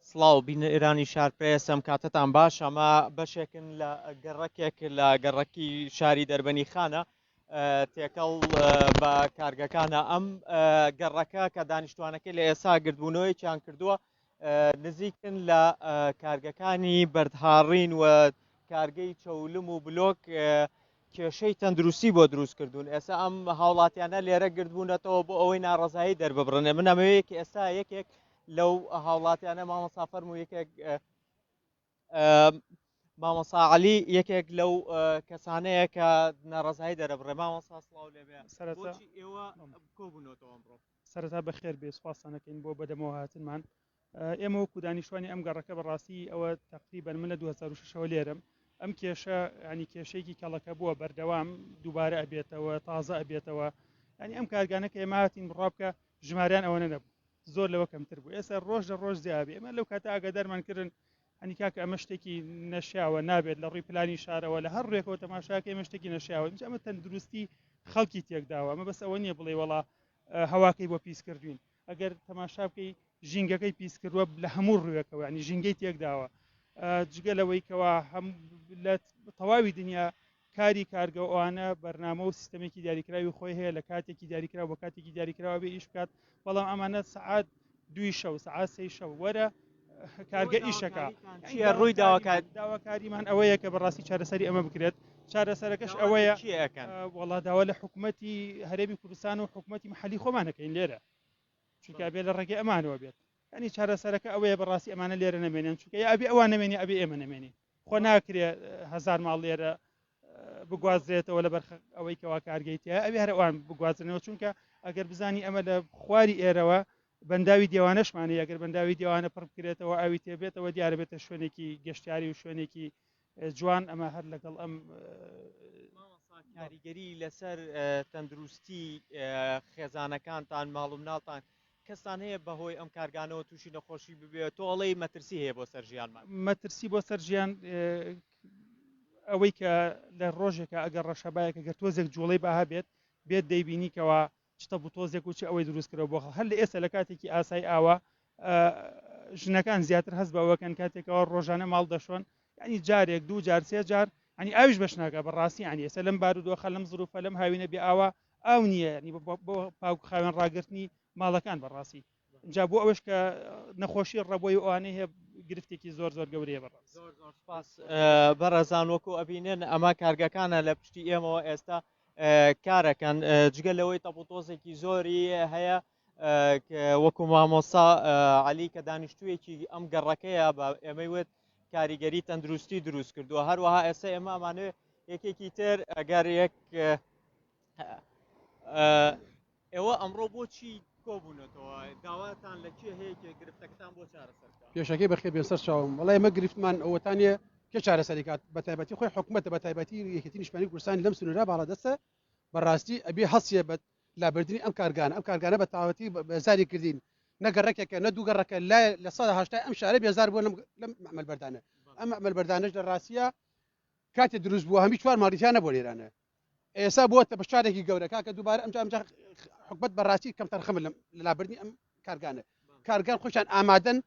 سڵاو بینەرانی شارپرێس، ئەم کاتەتان باش. ئەمە بەشێکن لە گەڕەکێک لە گەڕەکی شاری دەربەنی خانە تێکەڵ بە کارگەکانە. ئەم گەڕەکە کە دانیشتوانەکەی لە ئێسا گردبوونەوەیەکیان کردووە، نزیکن لە کارگەکانی بەردهاڕین و کارگەی چەولم و بلۆک، کێشەی تەندروستی بۆ دروست کردوون. ئێستا ئەم هاوڵاتیانە لێرە گردبوونەتەوە بۆ ئەوەی ناڕەزایی دەرببڕن. من ئەمەوێت کە ئێستا یەکێک لەو هاوڵاتیانە، مامۆستا فەرموو، یەکێک مامۆسا علی یەکێک لەو کەسانەیە کە ناڕەزایی دەرەبڕێ. مامۆسا سڵاو لێبێ، سەرەتا ئێوە کۆبوونەتەوە ئەمڕۆ؟ سەرەتا بەخێر بێ، سوپاستان ئەکەین بۆ بەدەمەوە هاتنمان. ئێمە وەکو دانیشتوانی ئەم گەڕەکە، بەڕاستی ئەوە تقریبا من لە 2006ەوە لێرم، ئەم کێشە ینی کێشەیەکی کەڵەکە بووە، بەردەوام دووبارە ئەبێتەوە، تازە ئەبێتەوە. ینی ئەم کارگانە کە ئێمە هاتین، بڕوا بکە ژماریان ئەوەنە نەبوو، زۆر لەوە کەمتر بوو. ئێستا ڕۆژ لە ڕۆژ زیابێ. ئێمە لەو کاتە ئاگادارمان کردن، هەنی کاکە ئەمە شتێکی نەشیاوە، نابێت لە ڕووی پلانی شارەوە، لە هەر ڕێکەوە تەماشاکە ئێمە شتێکی نەشیاوە. ئەمە تەندروستی خەڵکی تێکداوە. ئەمە بەس ئەوە نییە بڵێ وەڵا هەواکەی بۆ پیس کردوین. ئەگەر تەماشا بکەی ژینگەکەی پیس کردووە لە هەموو ڕوویەکەوە، ینی ژینگەی تێکداوە. جگە لەوەی کەوا هەم لە تەواوی دنیا کاری کارگە و ئەوانە بەرنامە و سیستەمێکی دیاریکراوی خۆی هەیە، لە کاتێکی دیاریکراو بە کاتێکی دیاریکراوە بێ ئیش بکات، بەڵام ئەمانە سەعات 2ی شەو، سەعات 3ی شەو وەرە کارگە ئیشەکە. چیە ڕووی داواکار؟ داواکاریمان ئەوەیە کە بەڕاستی چارەسەری ئەمە بکرێت. چارەسەرەکەش ئەوەیە وەڵا داوا لە حکوومەتی هەرێمی کوردستان و حکوومەتی محلی خۆمانەکەین لێرە، چونکە ئەبێ لە ڕێگەی ئەمانەوە بێت. ینی چارەسەرەکە ئەوەیە بەڕاستی ئەمانە لێرە نەمێنن، چونکە یا ئەبێ ئەوان نەمێنی، ئەبێ ئێمە نەمێنین. خۆ ناکرێ 1000 ماڵ لێرە بگوازرێتەوە لەبەر ئەوەی کەوا کارگەی تیا، ئەوێ هەر ئەوان بگوازرنەوە. چونکە ئەگەر بزانی ئەمە لە خواری ئێرەوە بەنداوی دێوانەشمانە، ئەگەر بەنداوی دێوانە پڕ بکرێتەوە، ئاوی تێبێتەوە، دیارە بێتە شوێنێکی گەشتیاری و شوێنێکی جوان. ئەمە هەر لەگەڵ ئەم کاریگەری لەسەر تەندروستی خێزانەکانتان، ماڵ و مناڵتان، کەستان هەیە بەهۆی ئەم کارگانەوە تووشی نەخۆشی ببێت؟ تۆ ئەڵێی مەترسی هەیە بۆ سەر ژیانمان. مەترسی بۆ سەر ژیان ئەوەی کە لە ڕۆژێکە ئەگەر ڕەشەبایەک، ئەگەر تۆزێک جوڵەی با هەبێت بێت، دەیبینی کەوا چ تەپ و تۆزێک و چ ئەوەی دروست کردەوە بۆ هەر لە ئێستا لە کاتێکی ئاسای ئاوا ژنەکان زیاتر هەست بەوەکەن کاتێکەوە ڕۆژانە ماڵ دەشۆن، ینی جارێک، دوو جار، سێ جار، ینی ئاویش بەش ناکە بەڕاستی. ینی ئێستا لەم بارودۆخە، لەم زروفە، لەم هاوینە بێ ئاوا، ئاو نییە، ینی بۆ پاک خاوێن ڕاگرتنی ماڵەکان بەڕاستی. جا بۆ ئەوەش کە نەخۆشی ڕەبۆی ئەوانەی هەیە، گرفتێکی زۆر زۆر گەورەیە بەڕاست. زۆر زۆر سپاس بەڕێزان. وەکو ئەبینن ئەمە کارگەکانە لە پشتی ئێمەوە ئێستا کارەکەن. جگە لەوەی تەپ و تۆزێکی زۆری هەیە، وەکو مامۆسا علی کە دانیشتوویەکی ئەم گەڕەکەیە بە ئێمەی وت کاریگەری تەندروستی دروست کردووە. هەروەها ئێستا ئێمە ئەمانەوێ یەکێکی تر ئەگەر یەک ئێوە ئەمڕۆ بۆچی کۆبوونەتەوە؟ داواتان لە کێ هەیە کێ گرفتەکەتان بۆ چارەسەر بکات؟ پێشەکەی بەخێر بێن سەر چاوم. وەڵای ئێمە گرفتمان ئەوەتانە کێ چارەسەری کات، بە تایبەتی خۆی حکوومەتە، بە تایبەتی یەکێتی نیشتمانی کوردستان لەم سنوورە باڵادەستە. بەڕاستی ئەبێ هەڵسێ بە لابردنی ئەم کارگانە. ئەم کارگانە بە تەواوەتی بێزاری کردین، نە گەڕەکێکە نە دوو گەڕەکە، لای 80% ئەم شارە بێزار بووە لەم مەعمەل بەردانە. ئەم مەعمەل بەردانەش لە ڕاستیە کاتێ دروست بووە هەمی چوار ماڵی تیا نەبووە لێرانە، ئێستا بووەتە بە شارێکی گەورە. کاکە دووبارە ئەمجا ئەمجا حکومەت بەڕاستی کەم تەرخەمە لە لابردنی ئەم کارگانە. کارگان خۆشیان ئامادەن،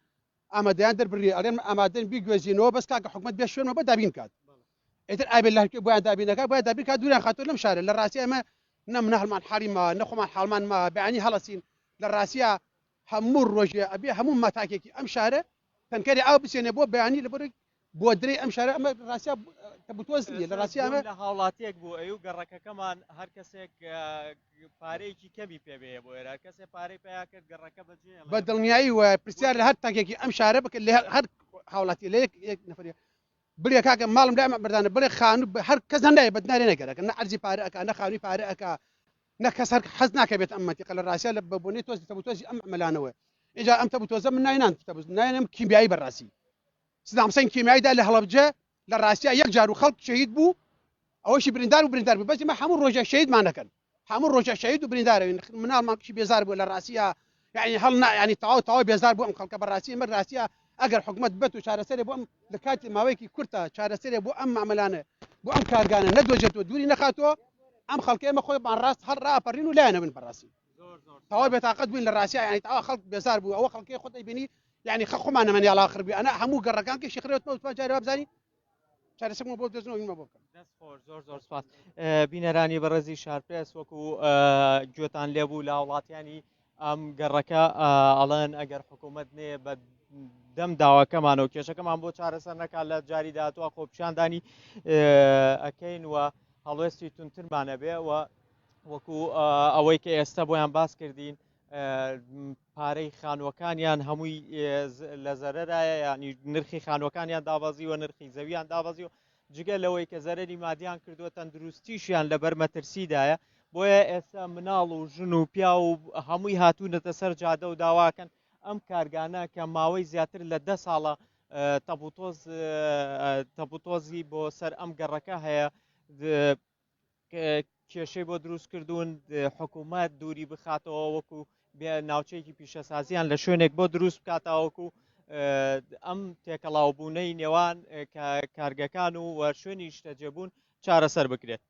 ئامادەیان دەربڕی، ئەڵێن ئامادەن بیگوێزینەوە، بەس کاکە حکومەت بێ شوێنەوە بە دابین کات. ئیتر ئابێ لە هەرکوێ بۆیان دابینەکە بۆیان دابین کات، دووریان خاتۆ لەم شارە. لە ڕاستی ئەمە نە مناڵمان حاڵی ما، نە خۆمان حاڵمان ما، بەیانی هەڵەسین. لە ڕاستیا هەموو ڕۆژێ ئەبێ هەموو ماتاکێکی ئەم شارە تەنکەری ئاو بچێنێ بۆ بەیانی لە بەرەی بۆ درێ ئەم شارە. ئەمە ڕاستیا تەبوتۆز نییە لە ڕاستی ئەمە. لە هاوڵاتیەک بوو ئەو گەڕەکەکەمان هەر کەسێک پارەیەکی کەمی پێبێ بۆ ئێرە، کەسێ پارەی پیا کرد گەڕەکە بەجێ. بە دڵنیایی وە پرسیار لە هەر تاکێکی ئەم شارە بکە، لە هەر هاوڵاتی، لە یەک یەک نەفەری بڵێ کاکە ماڵم لای بەردانە، بڵێ خانوو، هەر کەس نایە بە نارێ نەگەرەکە، نە عەرزی پارە ئەکا، نە خانووی پارە ئەکا، نە کەس هەر حەز ناکە بێت ئەم مەنتیقە. لە ڕاستیا لە بە بۆنەی تۆزی تەبوتۆزی ئەم عەمەلانەوە. ئینجا ئەم تەبوتۆزە من ناینان تەبوت ناینم کیمیایی. بەڕاستی سدام حسین کیمیایی دا لە هەڵەبجە، لە ڕاستیا یەک جار و خەڵک شەهید بوو، ئەوەشی بریندار و بریندار بوو. بەس ئێمە هەموو ڕۆژێک شەهیدمان دەکەن، هەموو ڕۆژێک شەهید و بریندارەوین. مناڵمان کچی بێزار بوو لە ڕاستیا، یعنی هەڵ نا، یعنی تەواو تەواو بێزار بوو ئەم خەڵکە بەڕاستی. ئێمە ڕاستیا ئەگەر حکومەت بێت و چارەسەرێ بۆ ئەم لە کاتی ماوەیەکی کورتە چارەسەرێ بۆ ئەم مامەلانە، بۆ ئەم کارگانە نەدۆجێتەوە، دووری نەخاتەوە ئەم خەڵکە، ئێمە خۆمان ڕاست هەر ڕاپەڕین و لایەنە بن. بەڕاستی تەواو بێتاقەت بووین لە ڕاستیا، یعنی تەواو خەڵک بێزار بوو. ئەوە خەڵکی خۆت ئەیبینی. یعنی خە خۆمان نەمەن یاڵا خڕ بی ئەنا هەموو گەڕەکان کێشی خرێتمە وتمان جارێ وابزانی چارەسەرمان بۆ بدۆزنەوە ئیمە بۆ بکەن. دەست خۆش زۆر زۆر سپاس. بینەرانی بەڕێزی شارپرێس وەکو گوێتان لێبوو لە هاوڵاتیانی ئەم گەڕەکە ئەڵێن ئەگەر حکوومەت نێ بە دەم داواکەمانەوە کێشەکەمان بۆ چارەسەر نەکات لە جاری داهاتوە خۆپیشاندانی ئەکەین و هەڵوێستی تونترمانە بێ و وەکو ئەوەی کە ئێستا بۆیان باس کردین پارەی خانووەکانیان هەمووی لە زەرەرایە ینی نرخی خانووەکانیان دابەزیوە نرخی زەویان دابەزیوە جگە لەوەی کە زەرەری مادیان کردووە تەندروستیشیان لەبەر مەترسیدایە بۆیە ئێستا مناڵ و ژن و پیا و هەمووی هاتوونەتە سەر جادە و داواکەن ئەم کارگانە کە ماوەی زیاتر لە دە ساڵە تەپوتۆز تەپوتۆزی بۆ سەر ئەم گەڕەکە هەیە کێشەی بۆ دروست کردوون حکوومەت دووری بخاتەوە وەکو ناوچەیەکی پیشەسازیان لە شوێنێک بۆ دروست بکاتەوەکو ئەم تێکەڵاوبوونەی نێوان کارگەکان و وە شوێنی شتەجێبوون چارەسەر بکرێت.